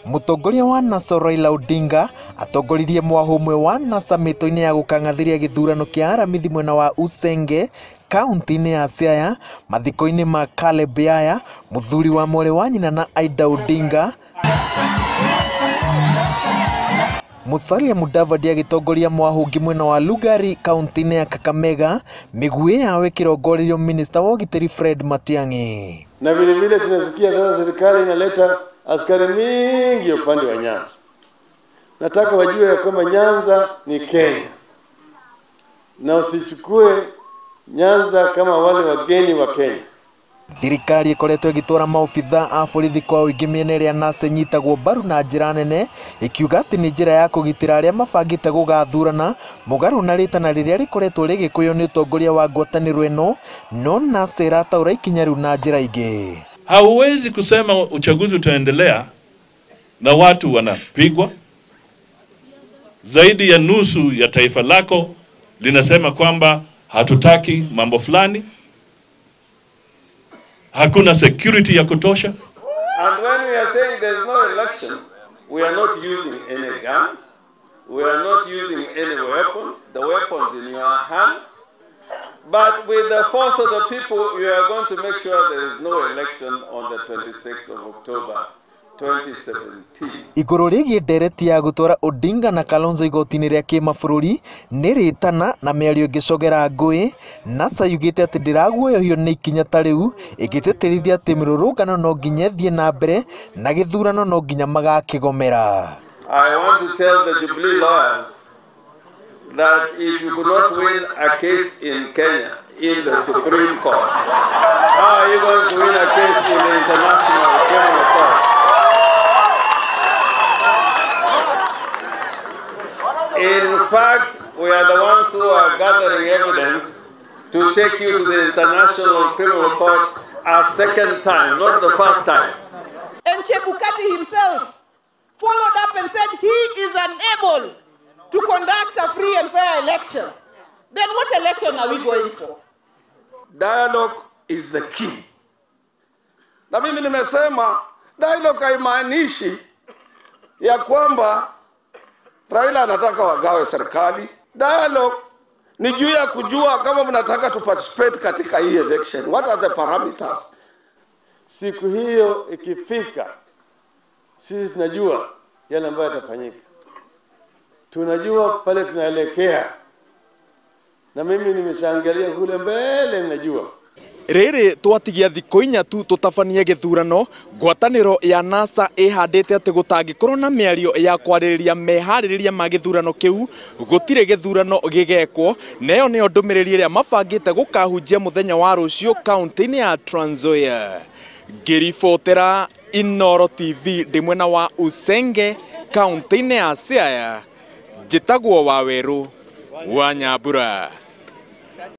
Mũtongoria wa NASA Raila Odinga atongoririe mwahu ũmwe wa NASA mĩto-inĩ ya gũkang'athĩria gĩthurano kĩa Aramithi mwena wa Usenge kaunti-inĩ ya Siaya mathiko-inĩ ma Caleb Yaya mũthuri wa mwarĩ wa nyina na Aida Odinga. Musalia Mudavadi agĩtongoria mwahu ũngĩ mwena wa Lugari kaunti-inĩ ya Kakamega mĩguĩ yao ĩkĩrongorerio minista wa ũgitĩri Fred Matiang'i. Na vile vile tunasikia sasa serikali inaleta askari mingi upande wa Nyanza. Nataka wajue ya kwamba Nyanza ni Kenya, na usichukue Nyanza kama wale wageni wa Kenya. Thirikari ĩkoretwo ĩgĩtwara maobitha a borithi kwa ũingĩ mĩena ĩrĩa NASA ĩnyitagwo mbaru na njĩra nene, ĩkiuga atĩ nĩ njĩra ya kũgitĩra arĩa mabangĩte gũgathurana mũgarũ na rĩtana rĩrĩa rĩkoretwo rĩgĩkũywo nĩ ũtongoria wa ngwatanĩro ĩno, no NASA ĩrataũra ikinya rĩu na njĩra ingĩ. Hauwezi kusema uchaguzi utaendelea na watu wanapigwa. Zaidi ya nusu ya taifa lako linasema kwamba hatutaki mambo fulani. Hakuna security ya kutosha. And when we are saying there is no election, we are not using any guns, we are not using any weapons, the weapons in your hands. But with the force of the people, we are going to make sure there is no election on the 26th of October 2017. Igũrũ rĩgiĩ ndereti ya gũtwara Odinga na Kalonzo igoti-inĩ rĩa kĩmabũrũri nĩ rĩtana na mĩario ĩngĩcogera ngũĩ. NASA yugĩte atĩ ndĩraguoyohio nĩ ikinya ta rĩu, ĩgĩtĩtĩrithia atĩ mĩrũrũngano no nginya ĩthiĩ na mbere na gĩthurano no nginya magakĩgomera. I want to tell the Jubilee lawyers that if you could not win a case in Kenya, in the Supreme Court, how are you going to win a case in the International Criminal Court? In fact, we are the ones who are gathering evidence to take you to the International Criminal Court a second time, not the first time. And Chebukati himself followed up and said he is unable to conduct a free and fair election. Then what election are we going for? Dialogue is the key. Na mimi nimesema dialogue haimaanishi ya kwamba Raila anataka wagawe serikali. Dialogue ni juu ya kujua kama mnataka tu participate katika hii election. What are the parameters? Siku hiyo ikifika, sisi tunajua yale ambayo yatafanyika. Tunajua pale tunaelekea. Na mimi nimeshaangalia kule mbele, ninajua. Rĩrĩ twatigia thikũ inya tu tũtabanie gĩthurano, ngwatanĩro ya NASA ĩhandĩte atĩ gũtangĩkorwo na mĩario ya kwarĩrĩria meharĩrĩria ma gĩthurano kĩu, gũtirĩ gĩthurano gĩgekwo, na ĩyo nĩyo ndũmĩrĩri ĩrĩa mabangĩte gũkahunjia mũthenya wa rũciũ kaunti-inĩ ya Trans Nzoia. Ngĩribotera Inooro TV ndĩ mwena wa Usenge kaunti-inĩ ya Siaya, njĩtagwo Wawerũ wa Nyambura.